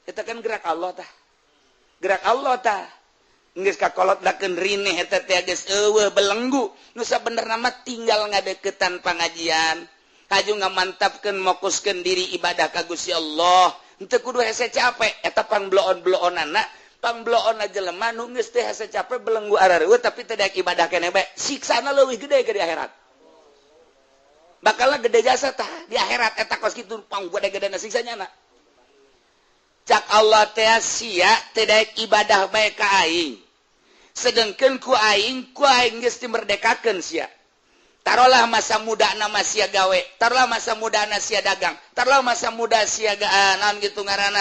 Eta kan gerak Allah tah. Gerak Allah tah. Geus kakolot dakeun rineh eta teh geus eueuh belenggu. Nu sabenerna mah tinggal ngadeukeutan pangajian. Haju ngamantapkeun mokuskeun diri ibadah ka Gusti Allah. Henteu kudu hese capek eta pangbloon-bloonana, pangbloonna jelema nu geus teh hese capek belenggu arareueuh tapi teu daek ibadah keneh bae. Siksana leuwih gede ke di akhirat. Bakalna gede jasa tah di akhirat eta kos kitu pang gede-gedena siksanya na. Cak Allah teh sia teu daek ibadah bae ka aing. Sedengkeun ku aing geus dimerdekakeun sia. Tarolah masa muda nama sia gawe, tarolah masa muda na sia dagang, tarolah masa muda sia naon gitu ngaranna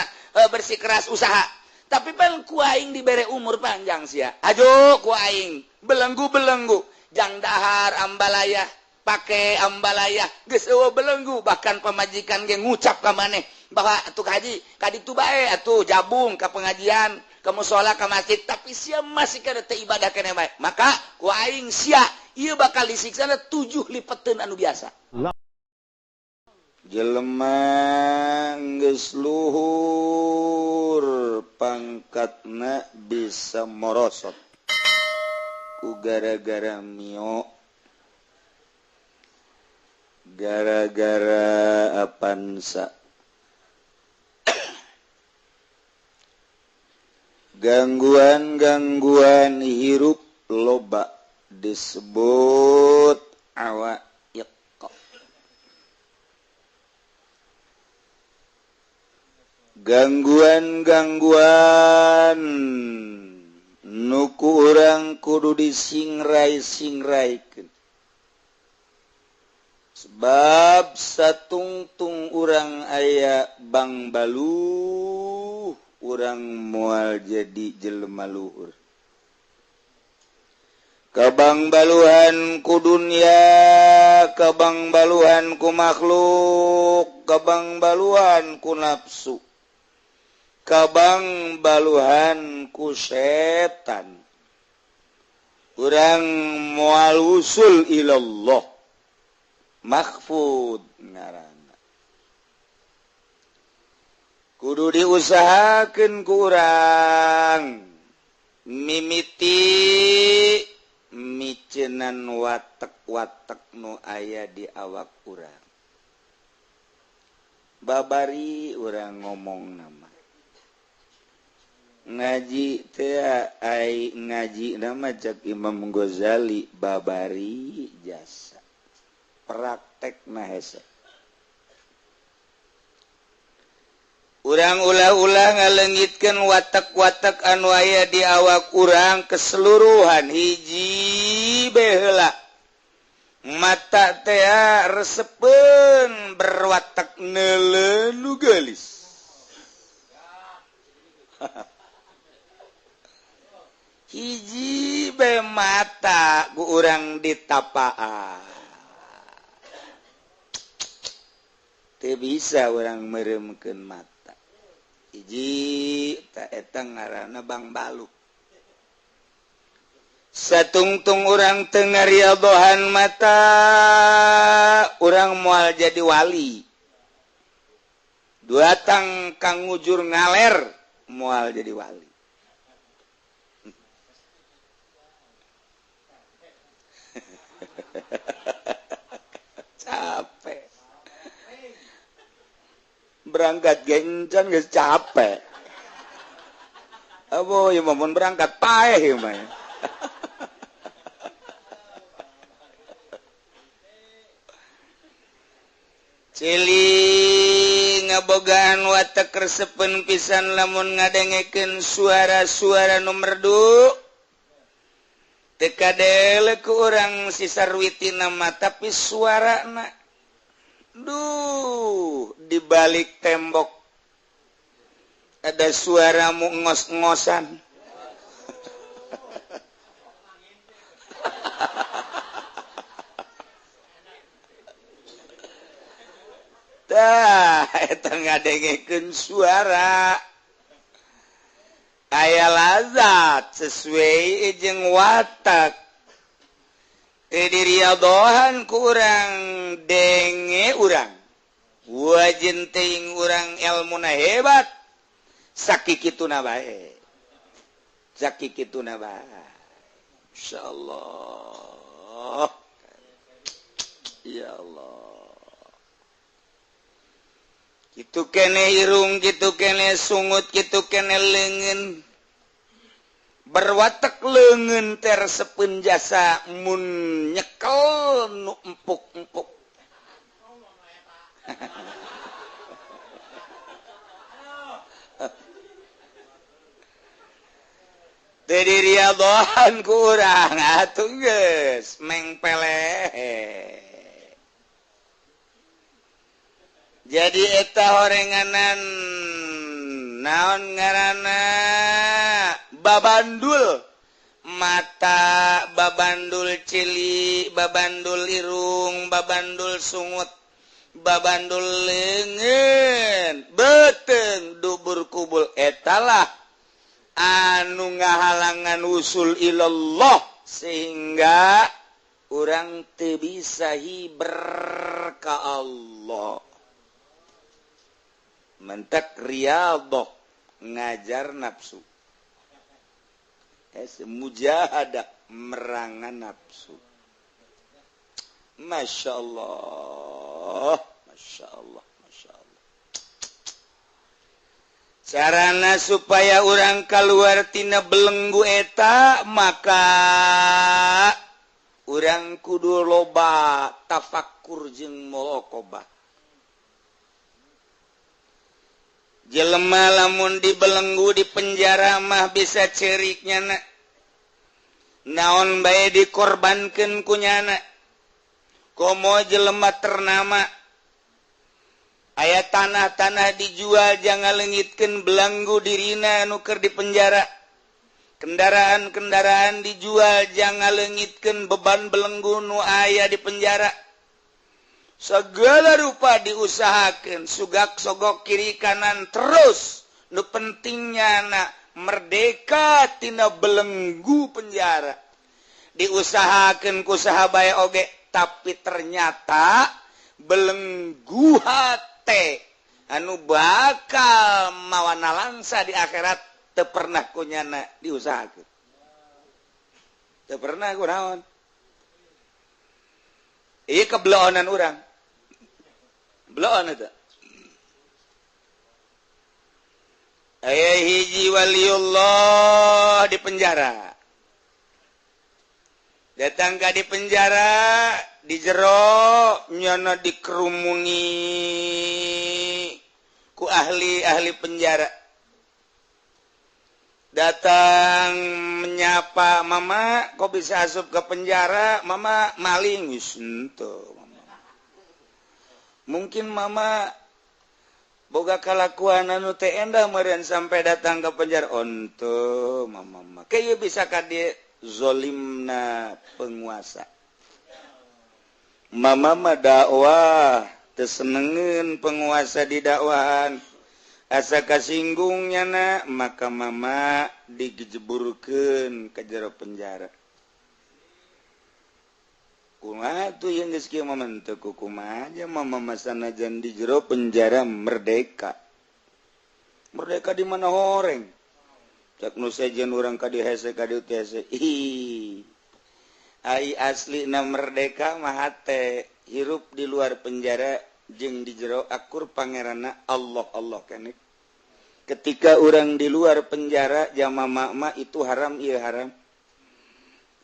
bersikeras usaha. Tapi pan ku aing dibere umur panjang sia. Ajo ku aing belenggu-belenggu, jang dahar ambalaya, pake ambalaya, geus eueuh belenggu, bahkan pamajikan ge ngucap ka maneh bahwa atuh haji ka ditu bae atuh jabung ka pengajian, ke musola, ke masjid, tapi sia masih kada teu ibadah keneh bae. Maka ku aing sia ieu bakal disiksana 7 lipeteun anu biasa. Jelema geus luhur pangkatna bisa morosot ku gara-gara mio, gara-gara apansa. Gangguan-gangguan hirup loba disebut awaiq. Gangguan-gangguan nu ku urang kudu disingrai-singraikeun. Sebab satungtung urang aya bang baluh, urang moal jadi jelema luhur. Kabang baluhan ku dunia, kabang baluhan ku makhluk, kabang baluhan ku nafsu, kabang baluhan ku setan. Urang moal usul ilallah. Mahfud ngaranna. Kudu diusahakeun ku urang mimiti micenan watek-watek nu aya di awak urang. Babari urang ngomong nama. Ngaji teh ai ngaji nama cak Imam Ghazali babari jasa. Praktek na hese. Urang ulah-ulah ngalengitkeun watak-watak anu aya di awak urang keseluruhan hiji bae heula. Mata teh resepeun berwatak neuleuh nu geulis. Hiji bae mata ku urang ditapaan. Teu bisa urang meremkeun mata. Hiji ta eta ngaranna Bang Balu. Satungtung urang teu ngariadohan mata, urang moal jadi wali. Duatang kang ngujur ngaler moal jadi wali. Capek. Berangkat gencan geus capek. Abo ieu mah mun berangkat paeh ieu mah. Cili ngabogaan watek resepeun pisan lamun ngadengekeun suara-suara nu merdu. Teu kadele ku urang si sarwitina mah tapi suarana duh, di balik tembok ada suaramu ngos-ngosan. Tah, eta ngadengekeun suara. Aya lazat sesuai jeung watak. Diriadohan ku urang denge urang wajin teuing urang ilmuna hebat. Sakikituna bae. Sakikituna bae. Insyaallah. Ya Allah. Kitu kene irung, kitu kene sungut, kitu kene leungeun. Berwatek leungeun teh resepeun jasa mun nyekel nu empuk-empuk. Teu diriadohan ku urang atuh geus mengpeleh. Jadi eta horenganan naon ngaranna babandul mata, babandul cili, babandul irung, babandul sungut, babandul leungeun, beuteung dubur kubul etalah anu ngahalangan usul ilallah sehingga urang teu bisa hiber ka Allah. Mentak riyadhah ngajar nafsu. Mujahadah merangan nafsu. Masya Allah, Masya Allah, Masya Allah. Carana supaya orang keluar tina belenggu eta maka urang kudu loba tafakur jeung muraqabah. Jelema lamun dibelenggu di penjara mah bisa cerik nyana. Naon bae dikorbankeun ku nyana. Komo jelema ternama. Aya tanah-tanah dijual jangan leungitkeun belenggu dirina nu keur di penjara. Kendaraan-kendaraan dijual jangan leungitkeun beban belenggu nu aya di penjara. Segala rupa diusahakan, sugak sogok kiri kanan terus. Nu pentingnya nak merdeka tina belenggu penjara. Diusahakan ku saha bae oge, tapi ternyata belenggu hate anu bakal mawana langsa di akhirat teu pernah ku nyana diusahakeun. Teu pernah ku naon. Ieu kebeloonan urang. Beloon eta. Aya hiji waliullah di penjara. Datang ka di penjara, di jero nyana dikerumuni ku ahli-ahli penjara. Datang menyapa, "Mama, kok bisa asup ke penjara?" "Mama maling." Wis henteu. Mungkin mama boga kalakuan anu teu endah meureun sampai datang ke penjara. Onto mama mah kieu bisa ka dieu zolimna penguasa. Mama mah dakwah teu senengeun penguasa di dakwahan. Asa kasinggung nyana maka mama digejeburkeun ka jero penjara. Kumaha tuh yang geus kieu mah teu kumaha aja mama masanajan di jero penjara merdeka. Merdeka di mana horeng? Cak nu sejen urang ka dieu hese ka dieu teh hese. Ih. Ai aslina merdeka mah hate hirup di luar penjara jeung di jero akur pangeranna Allah Allah keneh. Ketika urang di luar penjara jama mama itu haram ieu haram.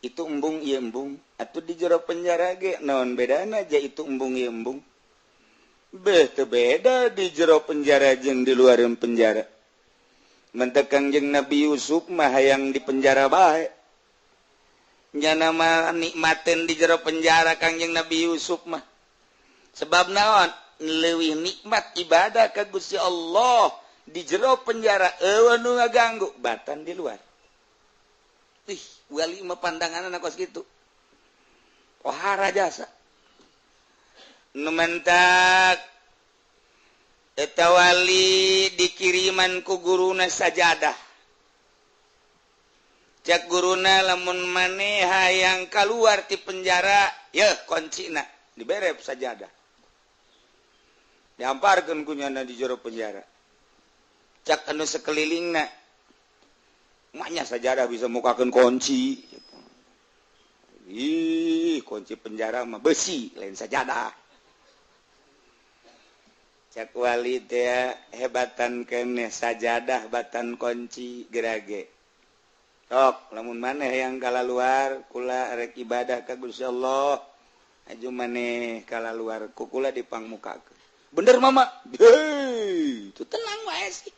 Itu embung ieu embung. Atuh di jero penjara ge naon bedana aja itu embung ieu embung. Beh teu beda di jero penjara jeung di luar penjara. Mentek Kangjeng Nabi Yusuf mah hayang di penjara bae. Nyana mah nikmateun di jero penjara Kangjeng Nabi Yusuf mah. Sebab naon? Leuwih nikmat ibadah ka Gusti Allah di jero penjara eueuh nu ngaganggu batan di luar. Ih, wali mah pandanganna kos kitu. Pohara jasa. Nu mentak eta wali dikiriman ku guruna sajadah. Cak guruna lamun maneh hayang kaluar ti penjara, yeuh kuncina dibere sajadah. Diamparkeun ku nyana di jero penjara. Cak anu sekelilingna maknya sajadah bisa mukakeun kunci. Ih, kunci penjara mah besi lain sajadah. Cak wali teh hebatan keneh sajadah batan kunci gerage. Tok, lamun maneh yang kalaluar kula rek ibadah ka Gusti Allah. Aju maneh kalaluar ku kula dipangmukakeun. Bener mama? Hei, itu tenang wae sih.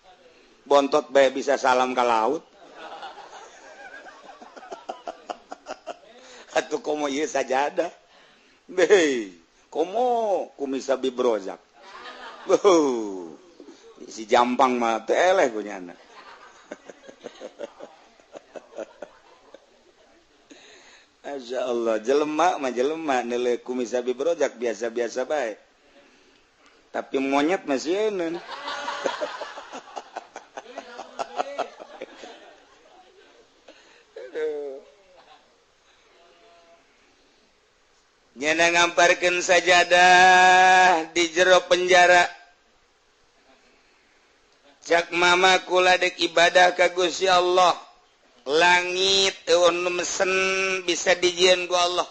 Bontot bae bisa salam ka laut. Atuh komo ieu sajadah. Hei, komo kumisa bibrozak. Wuh, si jampang mah teu eleh ku nyana. Masya Allah, jelema mah jelema neuleuh kumis abi brojak biasa-biasa bae. Tapi monyet masih eun. Nyana ngamparkeun sajadah di jero penjara. Cak mama kula dek ibadah ka Gusti Allah. Langit eueun nu mesen bisa dijieun ku Allah.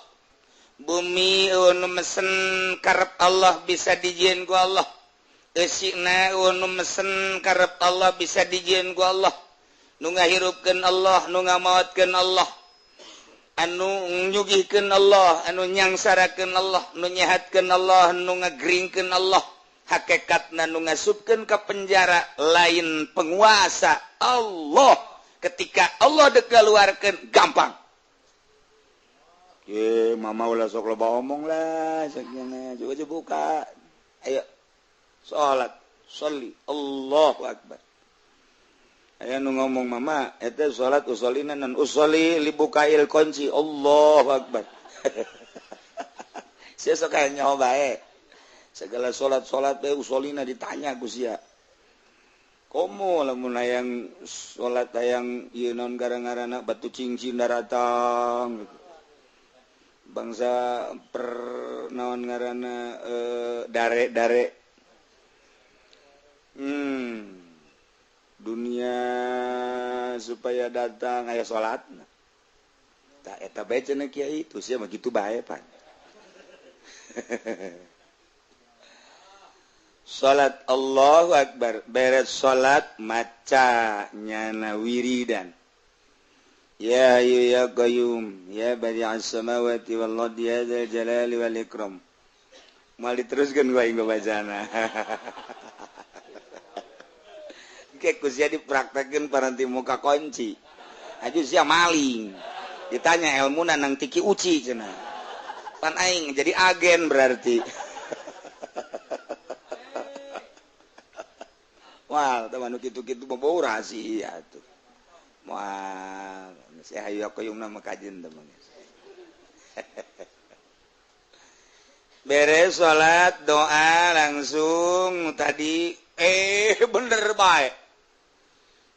Bumi eueun nu mesen karep Allah bisa dijieun ku Allah. Eusina eueun nu mesen karep Allah bisa dijieun ku Allah. Nu ngahirupkeun Allah, nu ngamaotkeun Allah. Anu nyugihkeun Allah, anu nyangsarakeun Allah, nu nyehatkeun Allah, nu ngagringkeun Allah. Hakikatna nu ngasupkeun ka penjara lain penguasa Allah. Ketika Allah dek keluarkan gampang. Ye, mama ulah sok loba omong lah, sakjana coba buka. Ayo salat, sholli, Allahu akbar. Aya nu ngomong mama, eta salat usolina nan usolli libukail kunci, Allahu akbar. Sia sok aya nyaho bae. Segala salat-salat bae usolina ditanya ku sia. Komo lamun hayang salat hayang ieu naon gara-garana batu cincin daratang gitu. Bangsa per naon ngaranna dare-dare. Dunia supaya datang aya salatna. Tah eta bae cenah kiai, tuh sia mah kitu bae pan. Salat Allahu Akbar, beres salat maca nyana wiridan. Ya hayyu ya qayyum ya badi'as samawati wal ardi ya dzal jalali wal ikram. Moal diteruskeun ku aing bacana. Ke ku sia dipraktekeun paranti muka kunci. Aju sia maling. Ditanya ilmuna nang tiki uci cenah. Pan aing jadi agen berarti. Wah, teman kitu-kitu mah rahasia tuh. Wah, saya hayu aku yung nama kajian teman. Beres sholat doa langsung tadi bener baik.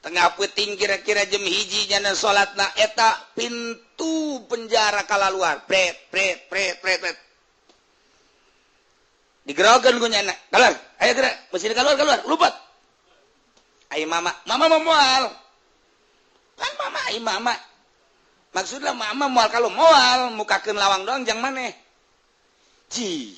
Tengah peting kira-kira jam 1 jana sholat na eta pintu penjara kalaluar. Pret pret pret pret pret. Digerogan ku nyana. Keluar, ayo gerak, mesti keluar keluar, lupat. Ayo mama, mama mau mual. Kan mama, ayo mama. Maksudnya mama mual kalau mual, mukakeun lawang doang jang maneh. Ci.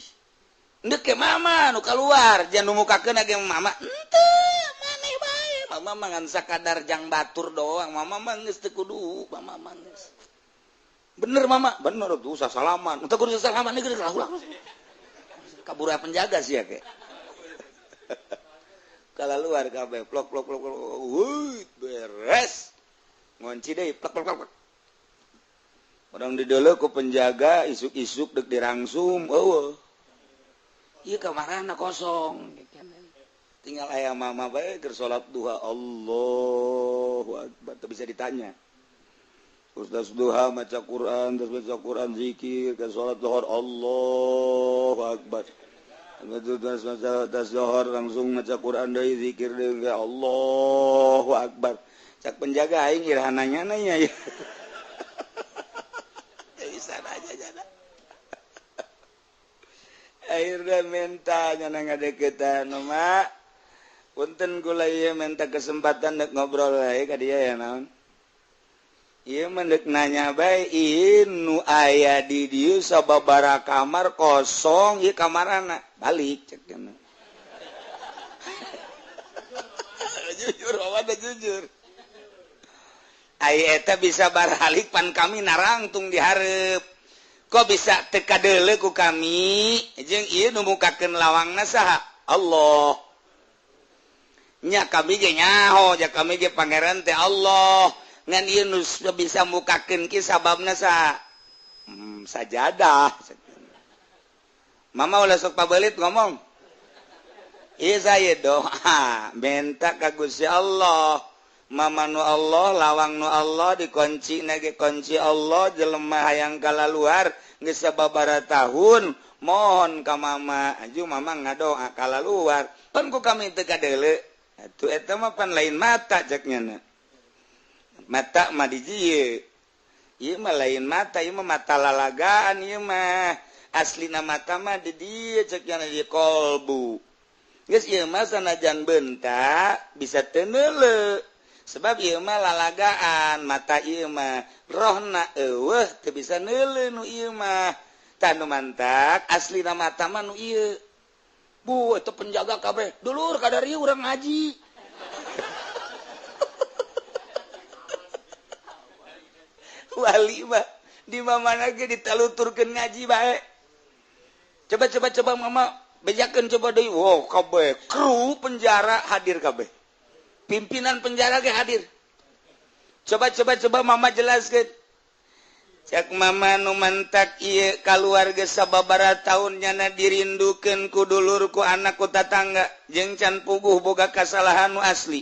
Ndek ke mama nu keluar, jangan nu mukakeun age mama. Henteu, maneh bae. Mama mah ngan sakadar jang batur doang. Mama mah geus teu kudu, mama mah geus. Bener mama, bener tuh usah salaman. Teu kudu salaman geus lah ulah. Kabur penjaga sih ya ke. Kalau luar kabeh plok plok plok plok, wuih beres. Ngunci deui plok plok plok. Orang dideuleu ku penjaga isuk-isuk dek dirangsum, eueuh. Ieu kamarana kosong. Tinggal aya mama bae keur salat duha, Allahu akbar, teu bisa ditanya. Terus duha maca Quran, terus baca Quran zikir, ke salat zuhur Allahu akbar. Terus maca zuhur langsung maca Quran deui zikir deui Allahu akbar. Cak penjaga aing iraha nanya-nanya ya. Bisa aja jana. Akhirnya minta nyana ngadeukeutan mah. Punten kula ieu minta kesempatan dek ngobrol wae ka dia ya naon. Ieu mah deuk nanya bae ieu nu aya di dieu sababaraha kamar kosong ieu kamarana balik cek cenah. Jujur awak jujur. Ai eta bisa baralik pan kami narangtung di hareup. Kok bisa teu kadeuleu ku kami jeung ieu nu mukakeun lawangna saha? Allah. Nya kami ge nyaho, ja kami ge pangeran teh Allah. Ngan ieu nu bisa mukakeun ki sababna saha? Sajadah. Mama ulah sok pabelit ngomong. Ieu saya doa minta ka Gusti Allah. Mama nu Allah, lawang nu Allah dikunci nage kunci Allah jelema hayang kalaluar geus sababaraha tahun mohon ka mama aju mama ngadoa kalaluar pan ku kami teu kadeuleu atuh eta mah pan lain mata cek nya mata mah di dieu ieu mah lain mata ieu mah mata lalagaan ieu mah aslina mata mah di dieu cek nya di kolbu geus ieu mah sanajan bentak bisa teu neuleu sebab ieu mah lalagaan mata ieu mah rohna eueuh teu bisa neuleu nu ieu mah tah nu mantak aslina mata mah nu ieu bu eta penjaga kabeh dulur kadari urang ngaji wali mah di mana ge ditaluturkeun ngaji bae coba coba coba mama bejakeun coba deui wow kabeh kru penjara hadir kabeh pimpinan penjara ge hadir. Coba coba coba mama jelaskeun. Cek mama nu mantak ieu kaluarga sababaraha taun nyana dirindukeun ku dulur ku anak ku tatangga jeung can puguh boga kasalahan nu asli.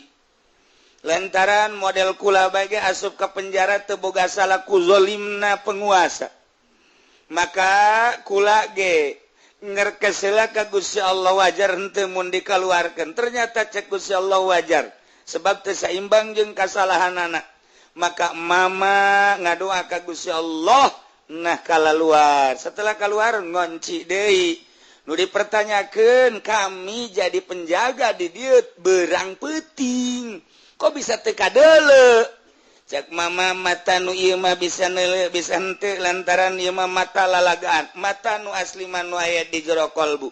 Lantaran model kula bae ge asup ka penjara teu boga salah ku zalimna penguasa. Maka kula ge ngerkesela ka Gusti Allah wajar henteu mun dikaluarkeun. Ternyata cek Gusti Allah wajar. Sebab teu saimbang jeung kasalahanana maka mama ngadoa ka Gusti Allah nah kalaluar setelah keluar ngonci deui nu dipertanyakeun kami jadi penjaga di dieu berang peuting kok bisa teu kadeuleu cek mama mata nu ieu mah bisa neuleu bisa henteu lantaran ieu mah mata lalagaan mata nu asli mah nu aya di jero kolbu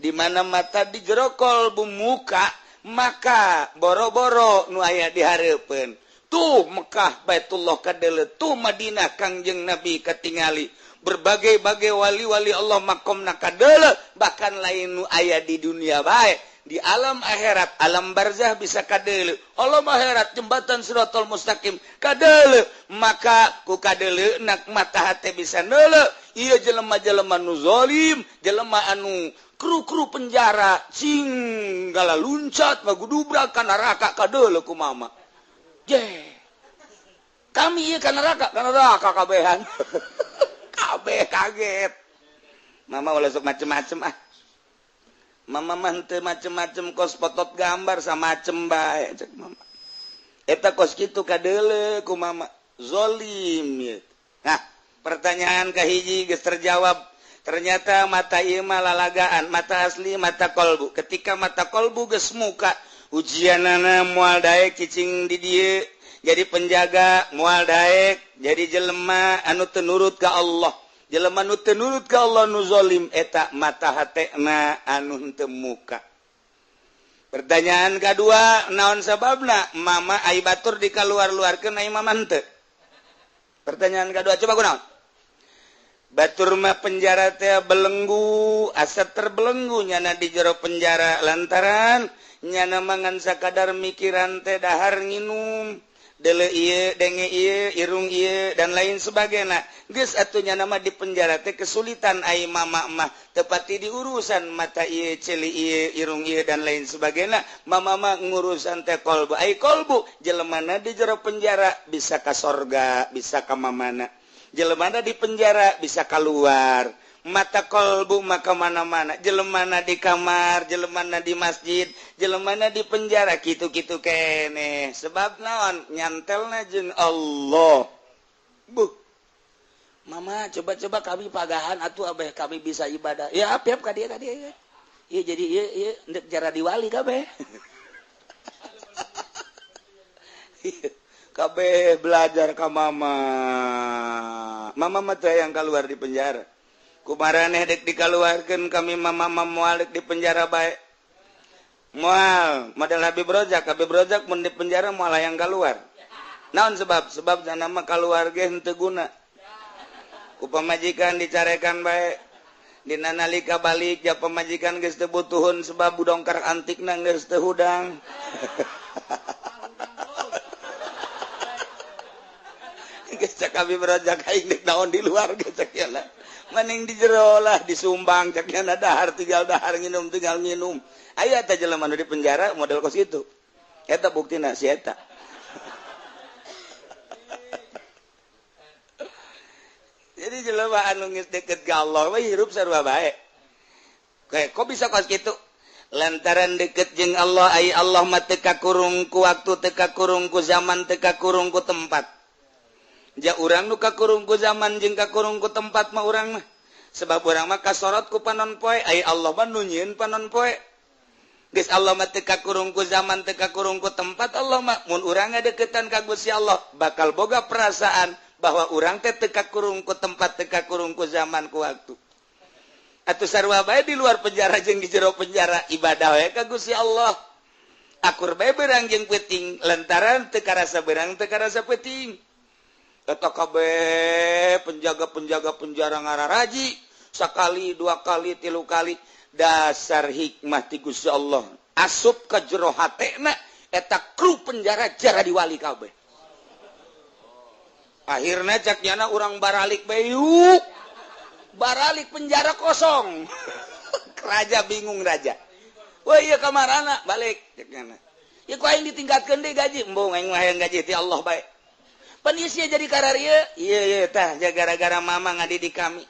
di mana mata di jero kolbu muka maka boro-boro nu aya di hareupeun tuh Mekah Baitullah kadeuleu tuh Madinah Kangjeng Nabi katingali berbagai-bagai wali-wali Allah makomna kadeuleu bahkan lain nu aya di dunia bae di alam akhirat alam barzah bisa kadeuleu alam akhirat jembatan Siratal Mustaqim kadeuleu maka ku kadeuleu nak mata hate bisa neuleu ieu jelema-jelema nu zalim jelema anu kru-kru penjara cing gala luncat magudubrak ka neraka kadeuleu ku mama. Je. Kami ieu ka neraka kabehan. Kabeh kaget. Mama ulah sok macem-macem ah. Mama mah henteu macem-macem kos potot gambar samacem bae cek mama. Eta kos kitu kadeuleu ku mama zalim ieu. Nah, pertanyaan kahiji geus terjawab. Ternyata mata ieu mah lalagaan, mata asli mata kolbu. Ketika mata kolbu geus muka, ujianana moal daek cicing di dieu, jadi penjaga moal daek, jadi jelema anu teu nurut ka Allah. Jelema nu teu nurut ka Allah nu zalim eta mata hatena anu henteu muka. Pertanyaan kadua, naon sababna mama ai batur dikaluar-luarkeun ai mama henteu? Pertanyaan kadua coba kunaon? Batur mah penjara teh belenggu, asa terbelenggu nyana di jero penjara lantaran nyana mangan sakadar mikiran teh dahar nginum, deuleu ieu, denge ieu, irung ieu dan lain sebagainya. Geus atuh nyana mah di penjara teh kesulitan ai mama mah tepati diurusan mata ieu, ceuli ieu, irung ieu dan lain sebagainya. Mama mah ngurusan teh kolbu, ai kolbu jelemana di jero penjara bisa ka sorga, bisa ka mamana. Jelemana di penjara bisa keluar mata kolbu maka mana-mana jelemana di kamar jelemana di masjid jelemana di penjara kitu-kitu kene sebab naon nyantelna jeung Allah bu mama coba-coba kami pagahan atuh abeh kami bisa ibadah ya apiap ka dieu ka dieu ieu jadi ieu ieu ndek jara diwali kabeh. Kabeh belajar ka mama. Mama mah teh yang keluar di penjara. Kumaraneh dek dikaluarkeun kami mama moal dek di penjara bae. Moal model Habib Rozak mun di penjara moal hayang keluar. Naon sebab? Sebab jana mah kaluar ge henteu guna. Ku pamajikan dicarekan bae. Dina nalika balik ja pamajikan geus teu butuhun sebab budongkar antikna geus teu hudang. Geus cak Habib Rozak aing dek naon di luar geus cak nya. Mending di jero lah disumbang cak nya dahar tinggal dahar nginum tinggal nginum. Aya eta jelema nu di penjara model kos kitu. Eta buktina si eta. Jadi jelema anu geus deket ka Allah we hirup sarua bae. Kayak kok bisa kos kitu? Lantaran deket jeung Allah ai Allah mah teu kakurung ku waktu, teu kakurung ku zaman, teu kakurung ku tempat. Ja urang nu kakurung ku zaman jeung kakurung ku tempat mah urang mah. Sebab urang mah kasorot ku panon poe, ai Allah mah nu nyieun panon poe. Geus Allah mah teu kakurung ku zaman, teu kakurung ku tempat Allah mah. Mun urang ngadeukeutan ka Gusti Allah bakal boga perasaan bahwa urang teh teu kakurung ku tempat, teu kakurung ku zaman ku waktu. Atuh sarua bae di luar penjara jeung di jero penjara ibadah we ka Gusti Allah. Akur bae beurang jeung peuting lantaran teu karasa beurang teu karasa peuting. Eta kabeh penjaga-penjaga penjara ngararaji sakali, dua kali, tilu kali. Dasar hikmah ti Gusti Allah asup ka jero hatena eta kru penjara jara diwali kabeh. Akhirna cak nyana urang baralik bae yuk. Baralik penjara kosong. Raja bingung raja. Wah iya kamarana balik cak nyana. Ya ku aing ditingkatkeun deui gaji, embung aing mah hayang gaji ti Allah bae. Pan ieu sia jadi kararieu. Ieu ieu tah gara-gara mama ngadidik kami.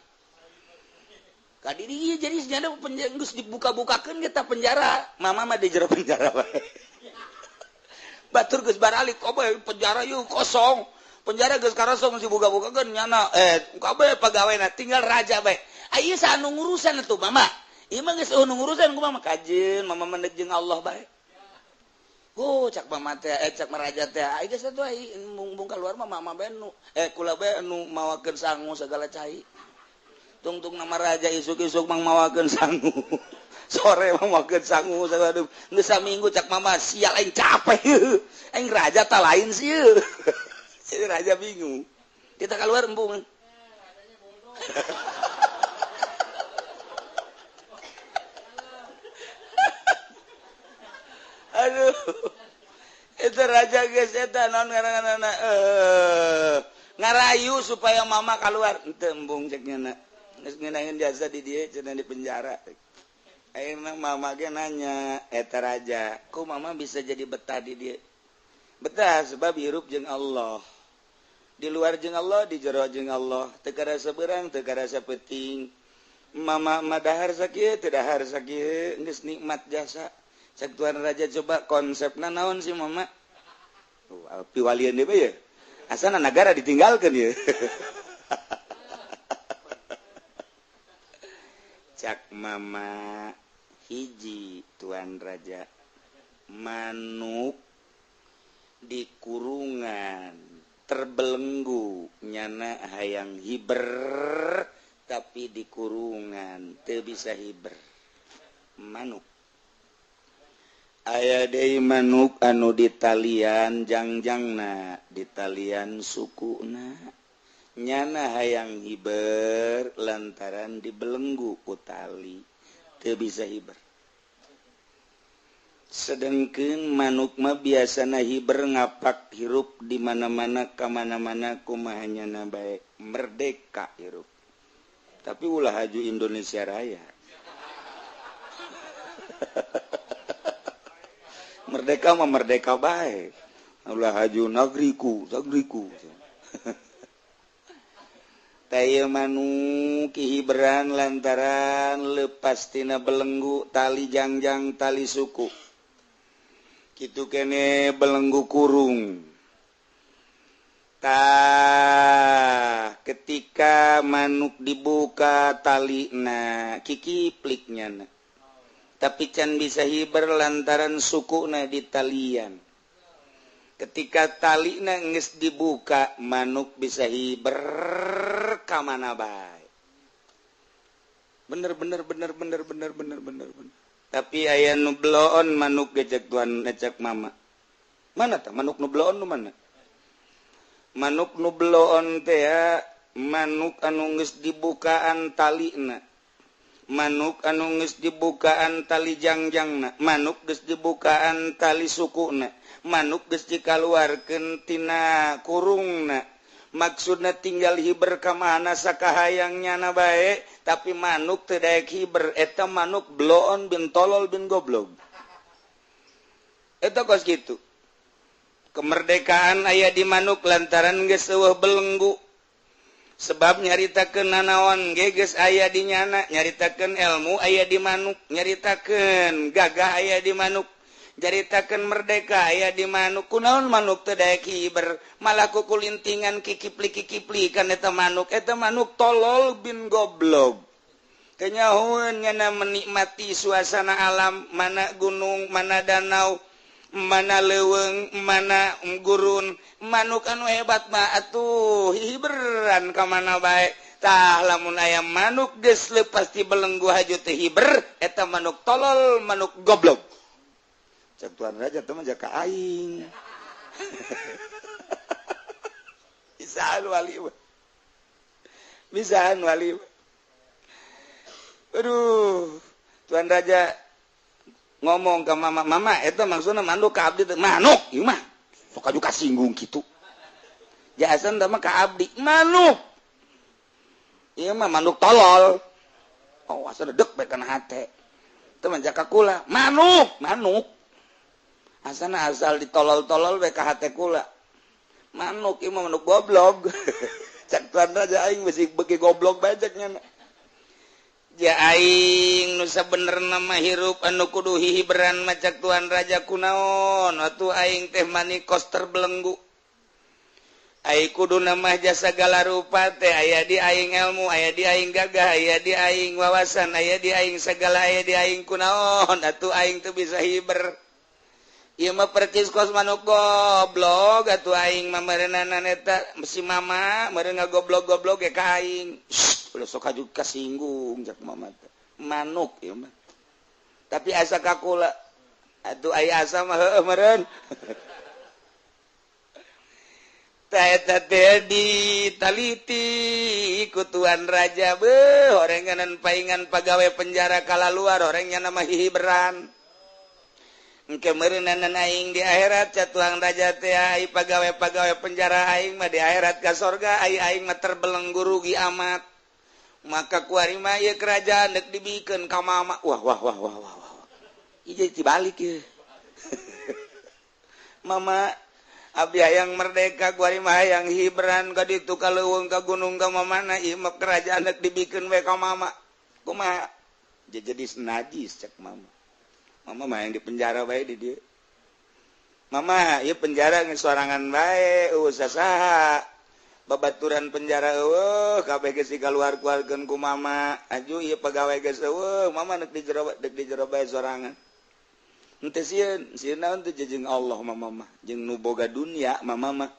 Kadidik ieu jadi senyana penjara geus dibuka-bukakeun ge tah penjara. Mama mah di jero penjara bae. Batur geus baralik kabeh penjara ieu kosong. Penjara geus karosong dibuka-bukakeun nyana kabeh pegawena tinggal raja bae. Ieu saha nu ngurusan atuh mama? Ieu mah geus nu ngurusan ku mama kajeun mama mendek jeung Allah bae. Oh cak mama teh cak maraja teh ai geus atuh ai mung keluar mah mama bae nu kula bae nu mawakeun sangu segala cai. Tungtung nama raja isuk-isuk mang mawakeun sangu. Sore mang mawakeun sangu segala geus saminggu cak mama sial aing capek. Aing raja ta lain sieun. Jadi raja bingung. Kita keluar embung. Aduh. Itu raja geus eta naon ngaranna ngarayu supaya mama keluar. Henteu embung cek nya. Geus ngeunaheun jasa di dieu cenah di penjara. Ayeuna mama ge nanya eta raja, "Ku mama bisa jadi betah di dieu?" Betah sebab hirup jeung Allah. Di luar jeung Allah, di jero jeung Allah. Teu karasa beurang, teu karasa peuting. Mama mah dahar sakieu, teu dahar sakieu, geus nikmat jasa. Cek tuan raja coba konsepna naon sih mama? Piwalian deui ye. Asana nagara ditinggalkeun ye. Cak mama hiji tuan raja manuk di kurungan terbelenggu nyana hayang hiber tapi di kurungan teu bisa hiber manuk. Aya deui manuk anu ditalian jangjangna ditalian sukuna nyana hayang hiber lantaran dibelenggu ku tali teu bisa hiber. Sedengkeun manuk mah biasana hiber ngapak hirup di mana-mana ka mana-mana kumaha nyana bae merdeka hirup. Tapi ulah haju Indonesia Raya. Merdeka mah merdeka bae. Ulah haju nagriku, nagriku. Teh manuk hiberan lantaran lepas tina belenggu tali jangjang tali suku. Kitu kene belenggu kurung. Tah ketika manuk dibuka talina kikipliknya na. Tapi can bisa hiber lantaran sukuna di talian. Ketika talina geus dibuka manuk bisa hiber ka mana bae. Bener bener bener bener bener bener bener bener. Tapi aya nu bloon manuk gejek tuan ngecek mama. Mana tah manuk nu bloon nu mana? Manuk nu bloon teh ya manuk anu geus dibukaan talina. Manuk anu geus dibukaan tali jangjangna, manuk geus dibukaan tali sukuna, manuk geus dikaluarkeun tina kurungna. Maksudna tinggal hiber ka mana sakahayang nyana bae, tapi manuk teu daek hiber, eta manuk bloon bin tolol bin goblog. Eta kos kitu. Kemerdekaan aya di manuk lantaran geus eueuh belenggu. Sebab nyaritakeun nanaon ge geus aya di nyana, nyaritakeun ilmu aya di manuk, nyaritakeun gagah aya di manuk, nyaritakeun merdeka aya di manuk. Kunaon manuk teu daek hiber, malah kukulintingan kikipli-kikipli kan eta manuk tolol bin goblog. Kenyahoeun nyana menikmati suasana alam, mana gunung, mana danau, mana leuweung, mana gurun. Manuk anu hebat mah atuh hiberan ka mana bae. Tah lamun aya manuk geus leupas ti belenggu haju teu hiber, eta manuk tolol, manuk goblok. Cek Tuan Raja teh mah jaka aing. Bisaan wali mah. Bisaan wali mah. Aduh, Tuan Raja ngomong ke mama, mama eta maksudna manuk ka abdi teh manuk ieu mah sok aju kasinggung kitu. Jahasan teh mah ka abdi manuk. Ieu mah manuk tolol. Oh, asa dek bae kana hate. Teu mah jaka kula, manuk, manuk. Asana asal ditolol-tolol bae ka hate kula. Manuk ieu mah manuk goblok. Cak Tuan Raja aing bisi beuki goblok bae cek nya. Ja aing nu sabenerna mah hirup anu kudu hihiberan macak Tuan Raja kunaon atuh aing teh manikos terbelenggu. Ai kuduna mah jasa segala rupa teh aya di aing ilmu, aya di aing gagah, aya di aing wawasan, aya di aing segala, aya di aing kunaon atuh aing teu bisa hiber. Ieu mah percis kos manuk goblok atuh aing mah meureunana eta si mama meureun ngagoblok-goblok ge ka aing. Ulah sok aju kasinggung cak mama teh. Manuk ieu mah. Tapi asa ka kula atuh aya asa mah heueuh meureun. Tah eta teh ditaliti ku Tuan Raja beuh horenganan paingan pagawe penjara kalaluar horeng nya mah hihiberan. Engke meureunana aing di akhirat ca Tuan Raja teh ai pagawe-pagawe penjara aing mah di akhirat ka sorga ai aing mah terbelenggu rugi amat. Maka kuari mah ieu kerajaan deuk dibikeun ka mama. Wah wah wah wah wah wah. Ieu jadi dibalik ieu. Mama abdi hayang merdeka kuari mah hayang hiberan ka ditu ka leuweung ka gunung ka mamana ieu mah kerajaan deuk dibikeun we ka mama. Kumaha? Jadi najis cek mama. Mama mah yang di penjara bae di dieu. Mama ieu penjara geus sorangan bae eueuh sasaha. Babaturan penjara eueuh kabeh geus dikaluar-keluarkeun ku mama. Aju ieu pagawe geus eueuh mama deuk di jero deuk di jero bae sorangan. Henteu sieun, sieun naon teh jeung Allah mama mah, jeung nu boga dunia mama mah.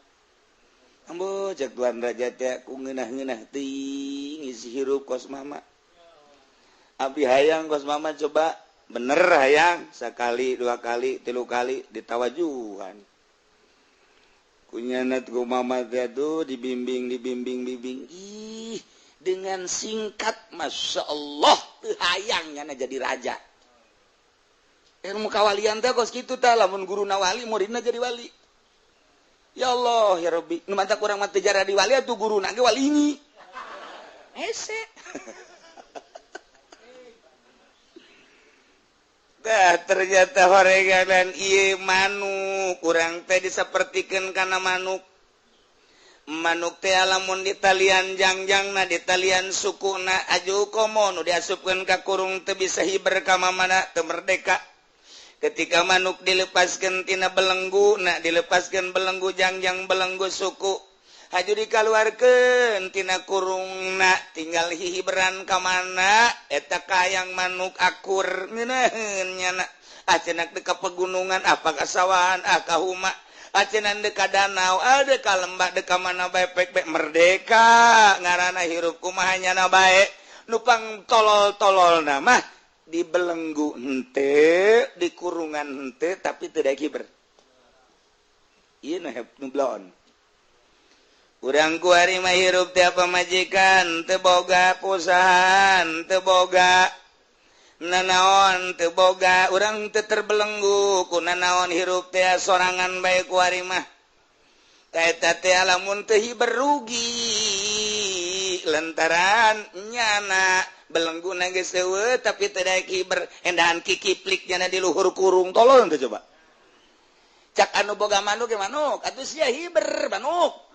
Ambo cek Tuan Raja teh ku ngeunah-ngeunah teuing isi hirup kos mama. Abdi hayang kos mama coba bener hayang sakali dua kali tilu kali ditawajuhan. Kunyanat ku mama teh tuh dibimbing dibimbing bimbing. Ih, dengan singkat Masya Allah teu hayang nyana jadi raja. Ilmu kawalian teh kos kitu tah lamun guruna wali muridna jadi wali. Ya Allah ya Rabbi, nu mantak urang mah teu jadi wali atuh guruna ge wali ni. Hese. Dah ternyata horeganan ieu manuk urang teh disapertikeun kana manuk. Manuk teh lamun ditalian jangjangna ditalian sukuna aju komo nu diasupkeun ka kurung teu bisa hiber ka mamana teu merdeka. Ketika manuk dilepaskeun tina belenggu na dilepaskeun belenggu jangjang belenggu suku haju dikaluarkeun tina kurungna tinggal hihiberan ka mana eta kayang manuk akur ngeunaheun nyana ah cenah teu ka pegunungan ah ka sawahan ah ka huma Acenan deka danau, ada ka lembah, deka mana bae pek bae merdeka. Ngaranna hirup kumaha nyana bae. Nupang tolol-tolol mah dibelenggu henteu, di kurungan henteu, tapi teu daek hiber. Ieu nu bloon. Urang kuari mah hirup teh pamajikan teu boga perusahaan, teu boga nanaon, teu boga, urang teu terbelenggu ku nanaon, hirup teh sorangan bae kuari mah. Eta teh lamun teu hiber rugi lantaran nyana belenggu na geus eueuh tapi teu daek hiber, endahan kikiplik nyana di luhur kurung tolol teh coba. Cak anu boga manuk ge manuk atuh sia hiber manuk.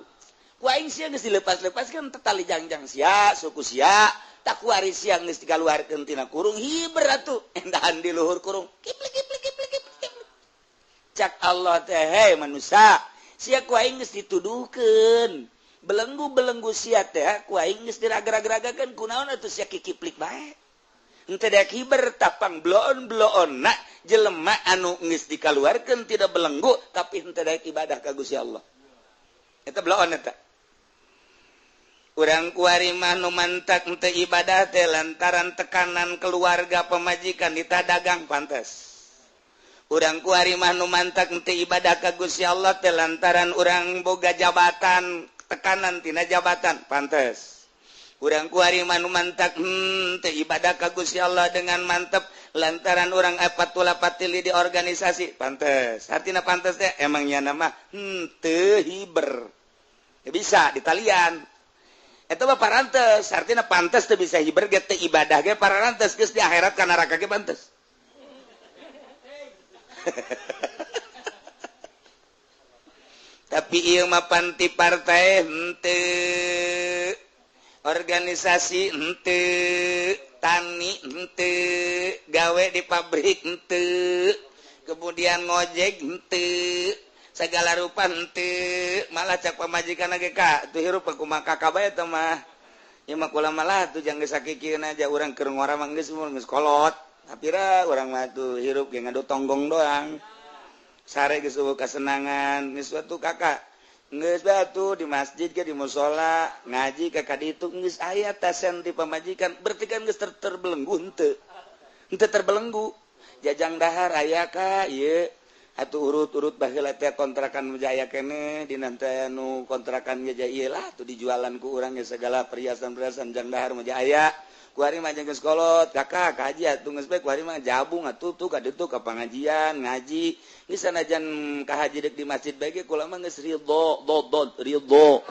Ku aing sia geus dilepas-lepaskeun teh tali jangjang sia, suku sia, tak kuari sia geus dikaluarkeun tina kurung hiber atuh endahan di luhur kurung. Kiplik kiplik kiplik kiplik. Cak Allah teh, hei manusia, sia ku aing geus dituduhkeun. Belenggu-belenggu sia teh ku aing geus diraga-ragakeun, kunaon atuh sia kikiplik bae. Henteu daek hiber tapang bloon-bloonna jelema anu geus dikaluarkeun tidak belenggu tapi henteu daek ibadah ka Gusti Allah. Eta bloon eta. Urang kuari mah nu mantak henteu ibadah teh lantaran tekanan keluarga pemajikan ditah dagang pantes. Urang kuari mah nu mantak henteu ibadah ka Gusti Allah teh lantaran urang boga jabatan, tekanan tina jabatan pantes. Urang kuari mah nu mantak henteu ibadah ka Gusti Allah dengan mantep lantaran urang patula patili di organisasi pantes. Artina pantes teh emang nyana mah henteu hiber. Ya bisa ditalian. Eta mah parantes, artina pantes teu bisa hiber ge teu ibadah ge parantes geus di akhirat ka neraka ge pantes. Tapi ieu mah panti partai henteu, organisasi henteu, tani henteu, gawe di pabrik henteu, kemudian ngojek henteu, segala rupa henteu, malah cak pamajikan ge ka tuh hirup kumaha kakak bae teh mah. Ieu mah kula malah tuh jang geus sakikieun aja urang keur ngora mah geus geus kolot. Tapi urang mah tuh hirup ge ngadu tonggong doang. Sare geus eueuh kasenangan, geus atuh kakak. Geus batu di masjid ke di musola, ngaji ka kaditu geus aya tasen di pamajikan, berarti kan geus terbelenggu henteu. Henteu terbelenggu. Jajang dahar aya ka ieu atuh urut-urut baheula teh kontrakan jaya keneh dina teh nu kontrakan ge ieu lah tuh dijualan ku urang ge segala perhiasan-perhiasan jang dahar mah aya. Kuari mah geus kolot, kakak kaji atuh geus bae kuari mah jabung atuh tuh ka ditu ka pangajian, ngaji. Geus sanajan ka haji deuk di masjid bae ge kula mah geus ridho, dodod ridho.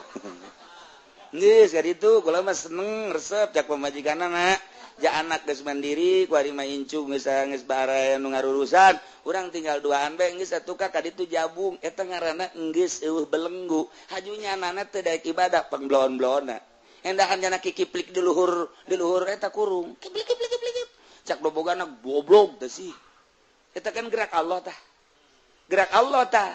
Geus ka ditu kula mah seneng resep cak pamajikanna na. Ja anak geus mandiri, kuari mah incu geus geus baraya nu ngarurusan, urang tinggal duaan bae geus atuh ka ditu jabung. Eta ngaranna geus eueuh belenggu. Hajunya anana teu daek ibadah pangbloon-bloonna. Endahan jana kikiplik di luhur eta kurung. Kiplik kiplik kiplik. Cak dobogana goblok teh sih. Eta kan gerak Allah tah. Gerak Allah tah.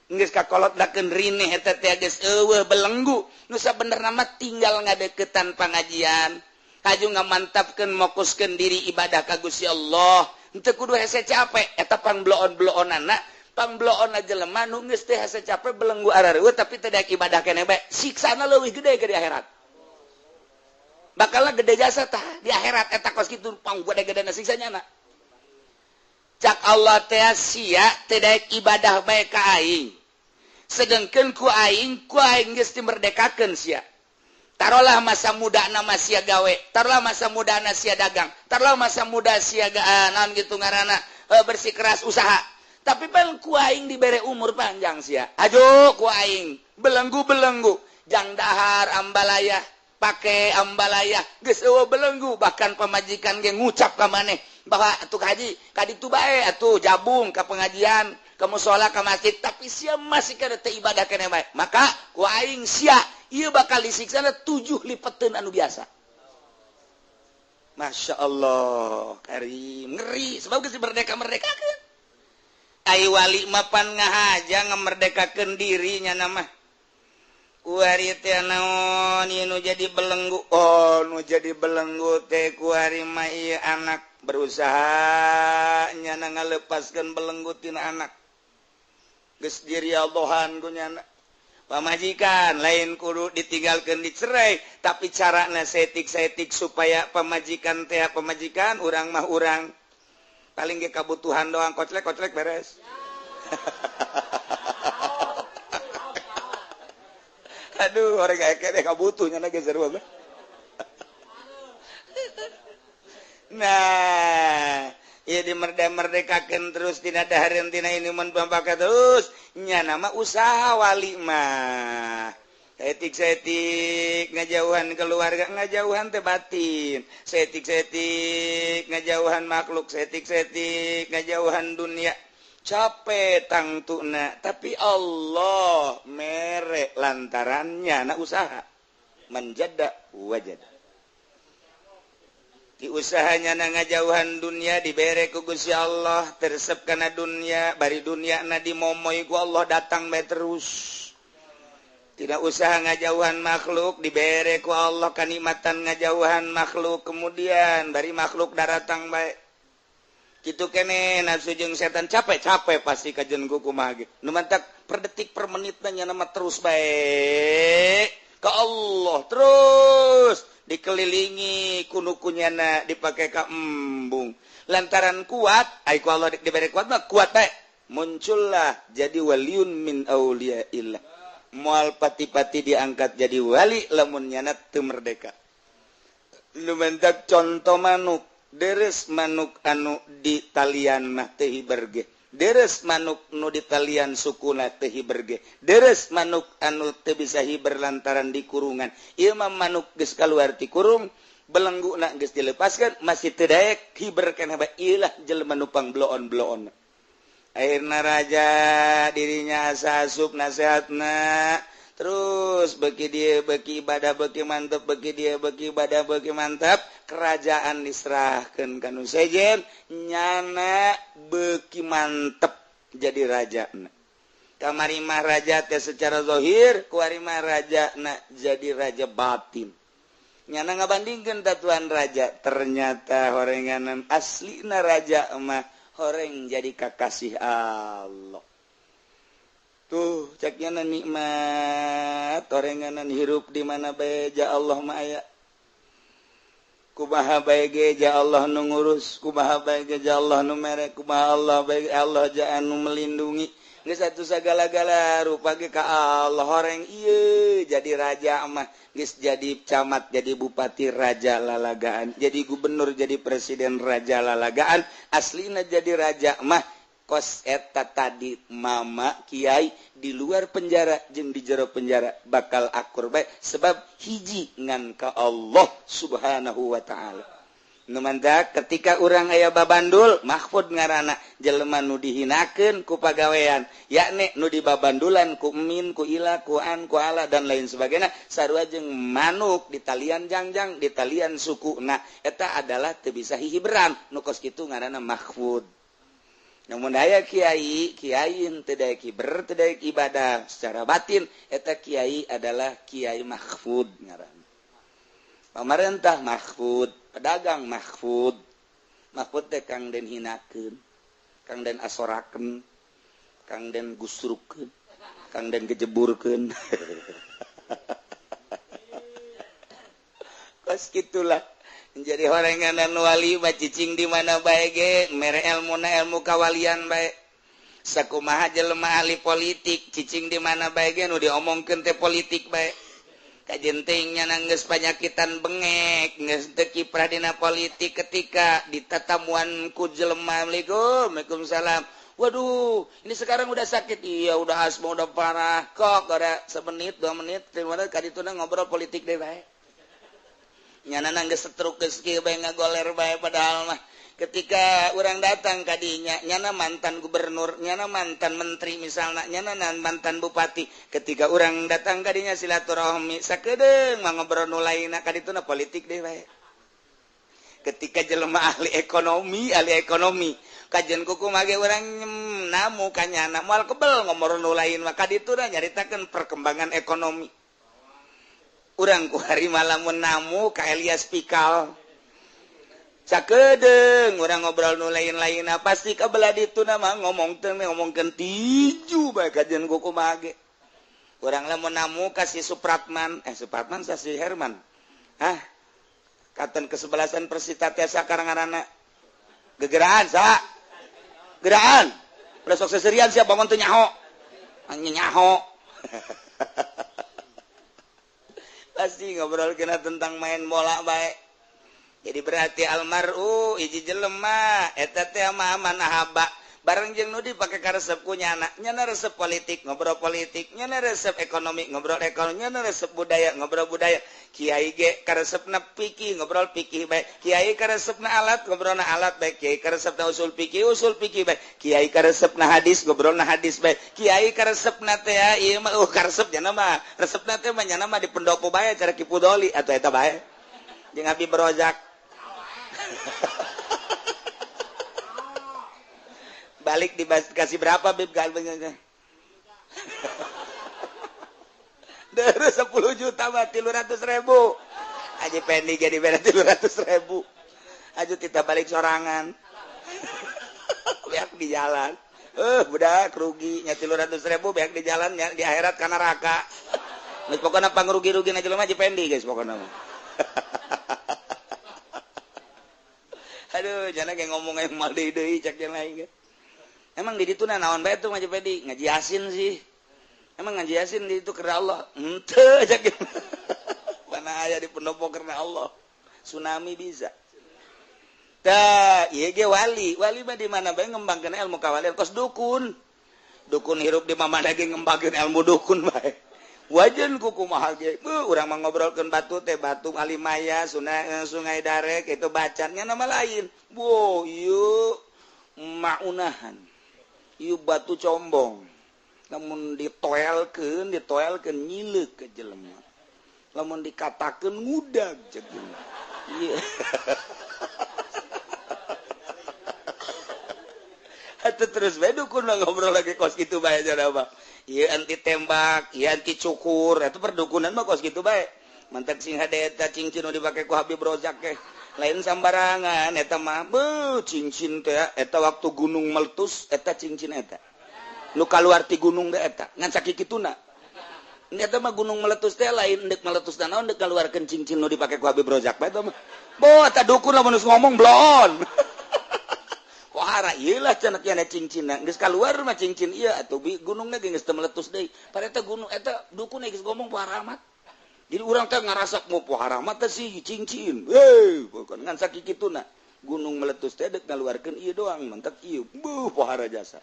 Geus kakolot dakeun rineh eta teh geus eueuh belenggu. Nu sabenerna mah tinggal ngadeukeutan pangajian. Haju ngamantapkeun mokuskeun diri ibadah ka Gusti Allah. Henteu kudu hese capek eta pangbloon-bloonana. Pangbloon jelema nu geus teh hese capek belenggu arareueuh tapi teu daek ibadah keneh bae. Siksana leuwih gede ke di akhirat. Bakalna gede jasa tah di akhirat eta kos kitu pang gede-gedena siksa nyana. Cak Allah teh sia teu daek ibadah bae ka aing. Sedengkeun ku aing geus dimerdekakeun sia. Tarolah masa mudana mah sia gawe, tarolah masa mudana sia dagang, tarolah masa muda sia naon kitu ngaranna bersikeras usaha. Tapi pan ku aing dibere umur panjang sia. Ajo ku aing belenggu-belenggu jang dahar ambalaya pake ambalaya geus eueuh belenggu, bahkan pamajikan ge ngucap ka maneh bahwa atuh haji ka ditu bae atuh jabung ka pengajian ka musala ka masjid, tapi sia masih kana teu ibadah keneh bae, maka ku aing sia ieu bakal disiksana 7 lipeteun anu biasa. Masya Allah karim, ngeri sebab geus merdeka-merdekakeun. Ai wali mapan ngahaja ngamerdekakeun diri nya mah. Kuari teh naon ieu nu jadi belenggu? Oh, nu jadi belenggu teh kuari mah ieu anak berusaha nyana ngalepaskeun belenggu tina anak. Geus diriallohan ku nyana. Pamajikan lain kudu ditinggalkan dicerai, tapi carana setik-setik supaya pamajikan teh pamajikan urang mah urang paling ge kabutuhan doang koclek-koclek beres. Aduh, orang kayak kabutuhnya lagi seru banget. Nah, ya dimerdeka-merdekakan terus tina dahareun tina inuman pampaka terus nya nama usaha wali mah. Setik-setik ngajauhan keluarga, ngajauhan teh batin. Setik-setik ngajauhan makhluk, setik-setik ngajauhan dunia. Capek tangtuna, tapi Allah mere lantarannya na usaha. Menjada wajada. Di usahanya na ngajauhan dunia dibere ku Gusti Allah, teresep kana dunia, bari dunia na dimomoy ku Allah datang bae terus. Tidak usaha ngajauhan makhluk dibere ku Allah kanikmatan ngajauhan makhluk, kemudian bari makhluk daratang bae. Kitu kene nafsu jeung setan capek-capek pasti kajen ku kumaha ge. Nu mantak per detik per menitna nya mah terus bae ka Allah terus dikelilingi kunukunyana dipakai ka embung lantaran kuat ai ku Allah diberi kuat mah kuat bae muncullah jadi waliun min auliyaillah moal pati-pati diangkat jadi wali lamun nyana teu merdeka. Nu mentak contoh manuk deres manuk anu di talian mah teu hiber ge, deres manuk nu di talian sukuna teu hiber ge, deres manuk anu teu bisa hiber lantaran di kurungan. Ieu mah manuk geus kaluar ti kurung, belengguna geus dilepaskeun masih teu daek hiber keneh bae. Ieu lah jelema nu pangbloon-bloon. Akhirna raja dirinya asa asup nasehatna terus beki dia beki ibadah beki mantep, beki dia beki ibadah beki mantap, kerajaan diserahkan ka nu sejen nyana beki mantep jadi raja. Kamari mah raja teh secara zahir, kuari mah raja na jadi raja batin. Nyana ngabandingkeun tatuan raja, ternyata horenganan aslina raja mah horeng jadi kakasih Allah. Tuh ceknya nikmat orenganan hirup di mana bae ja Allah mah aya. Kumaha bae ge ja Allah nu ngurus, kumaha bae ge ja Allah nu mere, kumaha Allah bae Allah ja anu melindungi. Geus atuh sagala-gala rupa ge ka Allah horeng ieu jadi raja mah geus jadi camat, jadi bupati raja lalagaan, jadi gubernur, jadi presiden raja lalagaan, aslina jadi raja mah kos eta tadi mama kiai di luar penjara jeung di jero penjara bakal akur bae sebab hiji ngan ka Allah Subhanahu wa taala. Nu mantak ketika urang aya babandul mahfud ngaranna jelema nu dihinakeun ku pagawean yakni nu dibabandulan ku min ku ila ku an ku ala dan lain sebagainya sarua jeung manuk di talian jangjang di talian sukuna eta adalah teu bisa hihiberan nu kos kitu ngaranna mahfud. Namun aya kiai, kiai teu daek hiber, teu daek ibadah secara batin eta kiai adalah kiai mahfud ngaranna. Pamarentah mahfud, pedagang mahfud. Mahfud teh kang den hinakeun, kang den asorakeun, kang den gusrukeun, kang den gejeburkeun. Kos kitulah. Jadi horenganan wali mah cicing di mana bae ge mere elmuna ilmu kawalian bae. Sakumaha jelema ahli politik cicing di mana bae ge nu diomongkeun teh politik bae. Kajenting nya geus panyakitan bengek geus teu kiprah dina politik ketika ditatamuan ku jelema Assalamualaikum waalaikumsalam. Waduh, ini sekarang udah sakit. Iya, udah asma udah parah. Kok ada semenit, 2 menit, 3 menit kadituna ngobrol politik deui bae. Nyana geus setruk geus kieu bae ngagoler bae padahal mah ketika urang datang ka dinya nyana mantan gubernur, nyana mantan menteri misalna, nyana mantan bupati, ketika urang datang ka dinya silaturahmi sakedeung mah ngobrol nu lainna ka dituna politik deui bae. Ketika jelema ahli ekonomi kajian kuku mage urang namu ka nyana moal kebel ngobrol nu lain mah ka dituna nyaritakeun perkembangan ekonomi. Urang ku hari malam namu ka Elias Pikal. Sakedeung urang ngobrol nu lain-lain pasti kabelah ditu mah ngomong teh ngomongkeun tiju bae kajian ku kumaha ge. Urang lamun namu ka si Supratman, Supratman sa si Herman. Hah? Katen kesebelasan Persita teh sakarang ngaranna. Gegeraan sa. Geraan. Ulah sok seserian sia bangun teu nyaho. Anjing nyaho. Pasti ngobrol kena tentang main bola bae. Jadi berarti almaru hiji jelema eta teh mah manahaba bareng jeung nu dipake karesep ku nyana, nyana resep politik ngobrol politik, nyana resep ekonomi ngobrol ekonomi, nyana resep budaya ngobrol budaya. Kiai ge karesepna fikih ngobrol fikih bae, kiai karesepna alat ngobrolna alat bae, kiai karesepna usul fikih bae, kiai karesepna hadis ngobrolna hadis bae, kiai karesepna teh ieu mah karesep nyana mah, resepna teh mah nyana mah di pendopo bae cara Ki Pudoli atuh eta bae. Jeung Habib Rozak. Balik dikasih berapa Bib galbengnya? Dari 10 juta mah 300.000. Aji Pendi jadi beda 300.000. Aja kita balik sorangan. Beak di jalan. Budak rugi nya 300.000 beak di jalan nya di akhirat ka neraka. Geus pokona pangrugi-rugi na jelema Haji Pendi guys pokona mah. Aduh, jangan kayak ngomong yang mal deui cek yang lain. Emang di ditu naon bae tuh Haji Pendi? Ngaji Yasin sih. Emang ngaji Yasin di itu karena Allah? Henteu cek. Mana aya di pendopo karena Allah. Tsunami bisa. Tah, ieu ge wali. Wali mah di mana bae ngembangkeun ilmu kawalian kos dukun. Dukun hirup di mana ge ngembangkeun ilmu dukun bae. Wajan ku kumaha ge. Urang mah ngobrolkeun batu teh batu Alimaya, sungai Darek itu bacannya nama lain. Wo, ieu maunahan. Ieu batu combong. Lamun ditoelkeun nyileuk ke jelema. Lamun dikatakeun ngudag ceuk. Ieu. Atuh terus bae dukun mah ngobrol lagi kos kitu bae cenah mah. Ieu anti tembak, ieu anti cukur, eta perdukunan mah kos kitu bae. Mantak sing hade eta cincin nu dipake ku Habib Rozak ge. Lain sambarangan eta mah beuh cincin teh eta waktu gunung meletus eta cincin eta. Nu kaluar ti gunung teh eta ngan sakikituna. Eta mah gunung meletus teh lain deuk meletus naon deuk kaluarkeun cincin nu dipake ku Habib Rozak bae eta mah. Boh eta dukun lamun geus ngomong bloon. Kohara ieu lah cenah kieu cincinna geus kaluar mah cincin ieu atuh gunungna ge geus teu meletus deui. Padahal eta gunung eta dukun geus ngomong pohara amat. Jadi urang teh ngarasa mau pohara amat teh sih cincin. Heuh, bukan ngan sakikituna. Gunung meletus teh deuk ngaluarkeun ieu doang, mentek ieu. Beuh pohara jasa.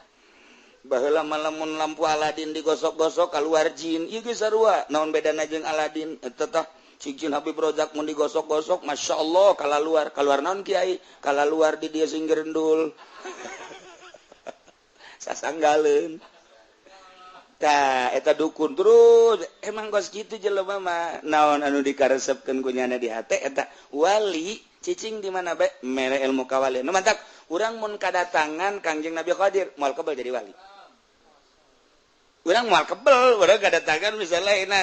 Baheula mah lamun lampu Aladin digosok-gosok kaluar jin, ieu ge sarua. Naon bedana jeung Aladin? Eta tah cincin Habib Rozak mun digosok-gosok, Masya Allah, kalaluar. Kaluar naon kiai? Kalaluar di dia sing gerendul. Sasanggaleun. Tah, eta dukun terus. Emang kos kitu jelema mah. Naon anu dikaresepkeun ku nyana di hate eta wali cicing di mana bae mere ilmu kawalian. Nu mantak urang mun kadatangan Kangjeng Nabi Khadir moal kebel jadi wali. Urang moal kebel, urang kadatangan misalnya ina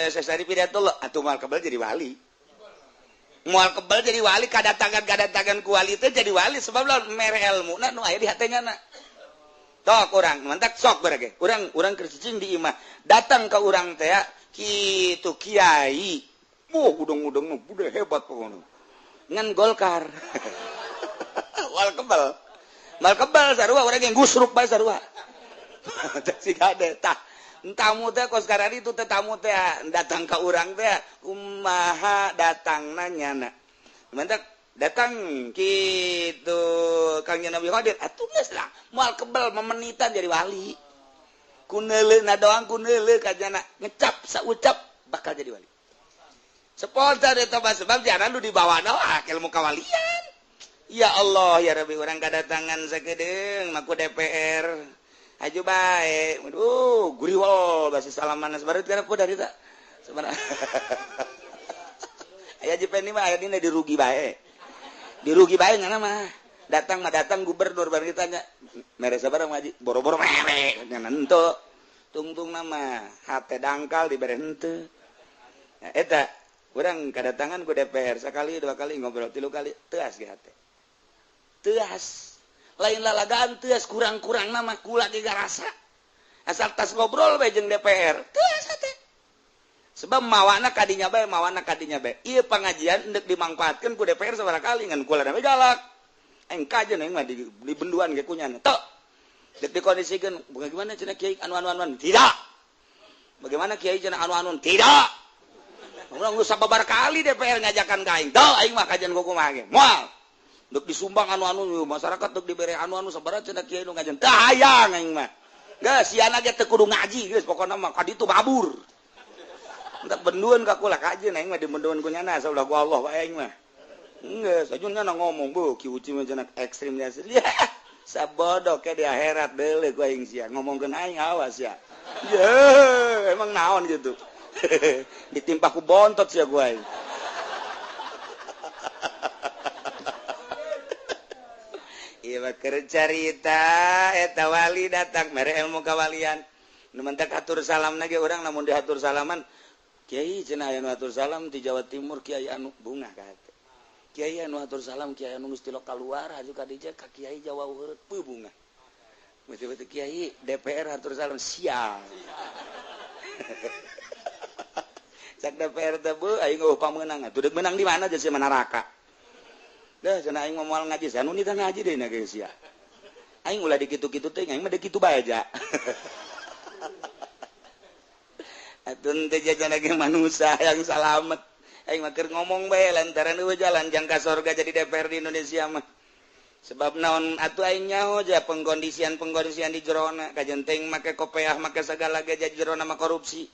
Sesari Pidatullah atuh moal kebel jadi wali. Moal kebel jadi wali kadatangan ku wali teh jadi wali sebab lamun mere ilmuna nu aya di hate nyana. Tok urang mantak sok berage. Urang keur cicing di imah datang ka urang teh kitu kiai. Wah udang-udang udah hebat pokoknya. Ngan Golkar. Moal kebel. Moal kebel sarua urang yang gusruk bae sarua. Si kade tah tamu teh kos karari itu teh tamu teh datang ka urang teh kumaha datangna nyana. Mantak datang kitu Kangjeng Nabi Khadir atuh geus lah moal kebel memenitan jadi wali. Kuneuleuh doang kuneuleuh ka jana ngecap saucap bakal jadi wali. Spontan eta mah sebab jaran nu dibawa doa ilmu kawalian. Ya Allah ya Rabbi urang kadatangan sakedeung maku DPR. Aju bae. Aduh, guriwol basi salaman sabareut kana ku dari ta. Sebenarnya. Aya Haji Pendi mah aya dina dirugi bae. Dirugi bae ngana mah. Datang mah datang gubernur bareng ditanya, mere sabaraha ngaji? Boro-boro mere nya henteu. Tungtung nama hate dangkal dibere henteu. Eta Urang kedatangan ku DPR sekali dua kali ngobrol tilu kali teas ge hate. Teas. Lain lalagaan teas kurang-kurang nama kula ge garasa. Asal tas ngobrol bae jeung DPR, teas hate. Sebab mawana kadinya bae, mawana kadinya bae. Ieu pangajian endek dimangfaatkeun ku DPR sabaraha kali ngan kula da galak. Aing kajeun aing mah di benduan ge kunyana. Tok. Dek dikondisikeun, bagaimana cenah kiai anu-anu-anu? Tidak. Bagaimana kiai cenah anu-anu? Tidak. Urang geus sababar kali DPR ngajakan ka aing. Teu aing mah kajian kumaha ge. Moal. Deuk disumbang anu-anu masyarakat deuk dibere anu-anu sabaraha cenah kiai nu ngajian. Teu hayang aing mah. Geus siana ge teu kudu ngaji geus pokona mah ka ditu babur. Entak benduan ka kula kajian aing mah di benduan ku nyana saulah ku Allah wae aing mah. Geus aja nyana ngomong beuh Ki Uci mah cenah ekstrim nya. Sabodoh ke di akhirat deuleuh ku aing sia ngomongkeun aing awas ya. Ye, emang naon gitu. Ditimpa ku bontot sia gua aing. Ieu mah keur carita eta wali datang mere ilmu kawalian. Nu mentak atur salamna ge urang lamun diatur salaman, kiai cenah aya nu atur salam di Jawa Timur kiai anu bungah ka hate. Kiai anu atur salam kiai anu geus tilok kaluar haju ka dieu ka kiai Jawa Heureut peuh bungah. Betul-betul kiai DPR atur salam sial. Cak DPR teh beuh aing eueuh pamenang atuh deuk menang di mana jeung sia neraka. Dah cenah aing moal ngaji sia nu nitah ngaji deui na ge sia. Aing ulah dikitu-kitu teh aing mah deuk kitu bae aja. Atuh teh jajan ge manusia yang salamet. Aing mah keur ngomong bae lantaran eueuh jalan jangka sorga jadi DPR di Indonesia mah. Sebab naon atuh aing nyaho ja pengkondisian-pengkondisian di jerona kajen teuing make kopeah make sagala ge jadi jerona mah korupsi.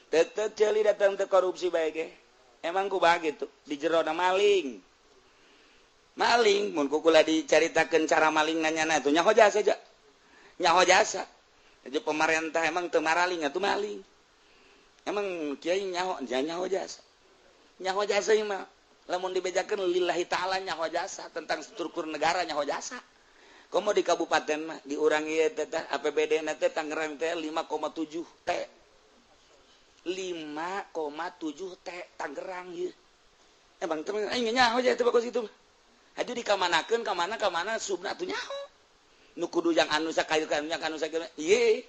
Tetep ceuli datang teh korupsi bae ge. Emang kumaha gitu di jerona maling. Maling mun ku kula dicaritakeun cara maling nanyana atuh nyaho jasa ja. Nyaho jasa. Jadi pemerintah emang teu maraling atuh maling. Emang kiai nyaho nyaho jasa. Nyaho jasa ieu mah lamun dibejakeun lillahi ta'ala nyaho jasa tentang struktur negara nyaho jasa. Komo di kabupaten mah di urang ieu teh APBD na teh Tangerang teh 5,7 T. 5,7 T Tangerang ieu. Emang teh aing nyaho jasa teh bagus itu. Haju dikamanakeun ka mana subna atuh nyaho. Nu kudu yang anu sakayu ka anu sakieu. Ieu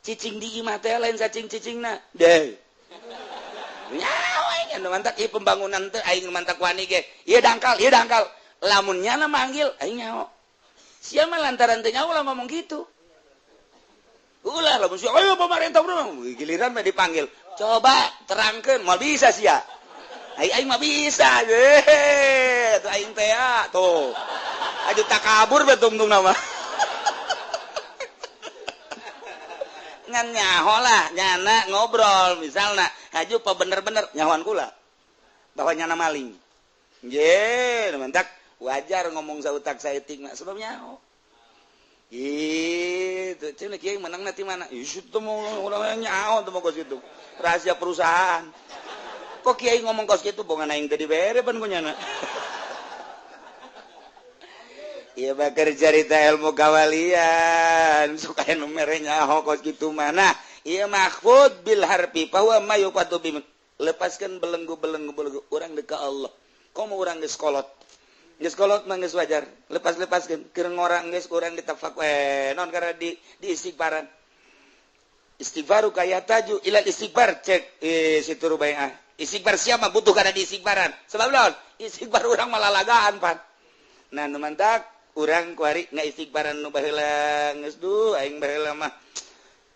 cicing di imah teh lain sacing-cicingna. Deh. Nyaho aing anu mantak ieu pembangunan teh aing mantak wani ge. Ieu dangkal, ieu dangkal. Lamun nyana manggil aing nyaho. Sia mah lantaran teh nyaho ulah ngomong gitu. Ulah lamun sia ayo pemerintah bro, giliran mah dipanggil. Coba terangkeun moal bisa sia. Aing mah bisa ye. Tuh aing teh ya tuh. Aju takabur bae tungtung nama. Ngan nyaho lah nyana ngobrol misalna haju pa bener-bener nyahoan kula bahwa nyana maling. Nggih, mantak wajar ngomong sautak saeutik mah sebab nyaho. Gitu, cenah kiai menangna ti mana? Ih, teu mau urang nyaho teu kos kitu. Rahasia perusahaan. Kok kiai ngomong kos kitu bongan aing teu dibere pan ku nyana. Ieu mah keur carita ilmu kawalian, suka anu mere nyaho kos kitu mah. Nah, ieu mahfud bil harfi fa huwa ma yuqadu bi. Lepaskan belenggu-belenggu urang deuk ka Allah. Komo urang geus kolot. Geus kolot mah geus wajar. Lepas-lepaskeun keur ngorang geus urang ditafak naon karena di istighfaran. Istighfaru kaya taju ilal istighfar cek situ rubaiah. Istighfar siapa butuh karena di istighfaran. Sebab naon? Istighfar urang malalagaan pan. Nah, nu mantak urang kuari ngaistighfaran nu baheula geus duh aing baheula mah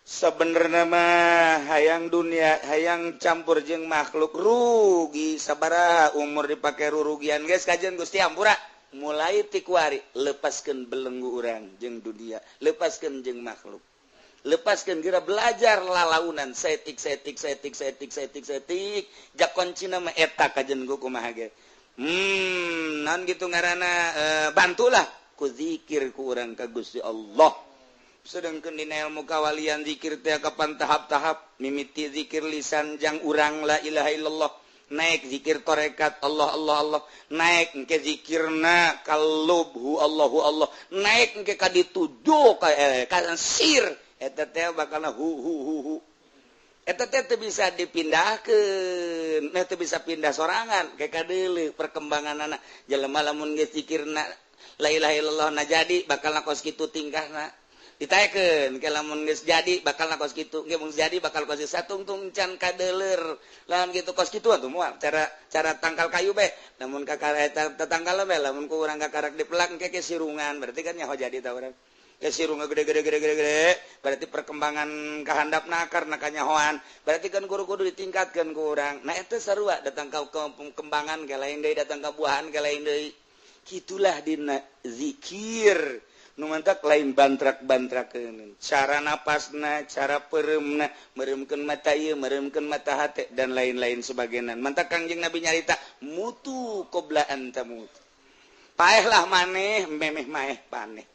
sabenerna mah hayang dunia hayang campur jeung makhluk rugi sabaraha umur dipake rurugian geus kajian Gusti ampura mulai ti kuari lepaskeun belenggu urang jeung dunia lepaskeun jeung makhluk lepaskeun geura belajar lalaunan setik setik setik setik setik setik jak kuncina mah eta kajian kumaha ge non gitu ngaranna bantulah ku zikir ku urang ka Gusti Allah. Sedangkan dina ilmu kawalian zikir teh kapan tahap-tahap mimiti zikir lisan jang urang la ilaha illallah naik zikir tarekat Allah Allah Allah naik engke zikirna kalub hu Allahu Allah naik engke ka dituju ka sir eta teh bakalna hu hu hu hu. Eta teh teu bisa dipindahkeun, teu bisa pindah sorangan. Kayak kadeuleu perkembangan anak jelema, lamun geus zikirna la ilaha illallah na jadi, bakal kos kitu tingkahna. Ditaekeun ke lamun geus jadi bakal kos kitu, ge mun jadi bakal kos satungtung can kadeuleur. Lamun kitu kos kitu atuh moal cara cara tangkal kayu be. Lamun kakara eta tetangkal be, lamun ku urang kakarak dipelak ke sirungan, berarti kan nyaho jadi ta urang. Ke sirungan gede gede gede gede gede, berarti perkembangan kehandap nakar nakanyahoan, berarti kan guru kudu ditingkatkan ku urang. Nah, itu sarua datang ke kembangan ke lain deui, datang ke buahan ke lain deui. Gitulah dina zikir nu mantak lain bantrak-bantrakeun cara napasna, cara pereumna, meremkeun mata ieu, meremkeun mata hate, dan lain-lain sebagainya. Mantak Kangjeng Nabi nyarita mutu qabla an tamut, paehlah maneh memeh maeh paneh.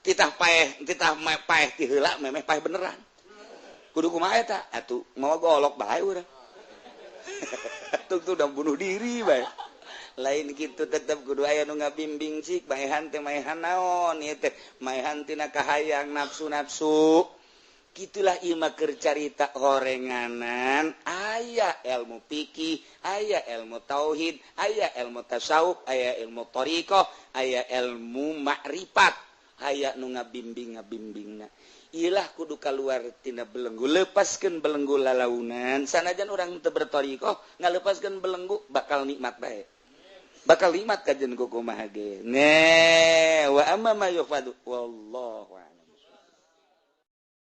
Titah paeh, titah paeh ti heula memeh paeh beneran. Kudu kumaha eta atuh? Mawa golok bae urang tuh, tuh udah bunuh diri bae. Lain gitu, tetep kudu aya nu ngabimbing. Cik maehan teh maehan naon ieu teh? Maehan tina kahayang nafsu-nafsu. Gitulah ieu mah keur carita horenganan. Aya ilmu fikih, aya ilmu tauhid, aya ilmu tasawuf, aya ilmu thariqah, aya ilmu makrifat, aya nu ngabimbing ngabimbingna. Ilah kudu keluar tina belenggu, lepaskan belenggu lalaunan. Sanajan orang teu berthariqah, ngalepaskeun belenggu bakal nikmat bae, bakal nikmat kajen kumaha ge. Ne wa amma ma yufadu wallahu.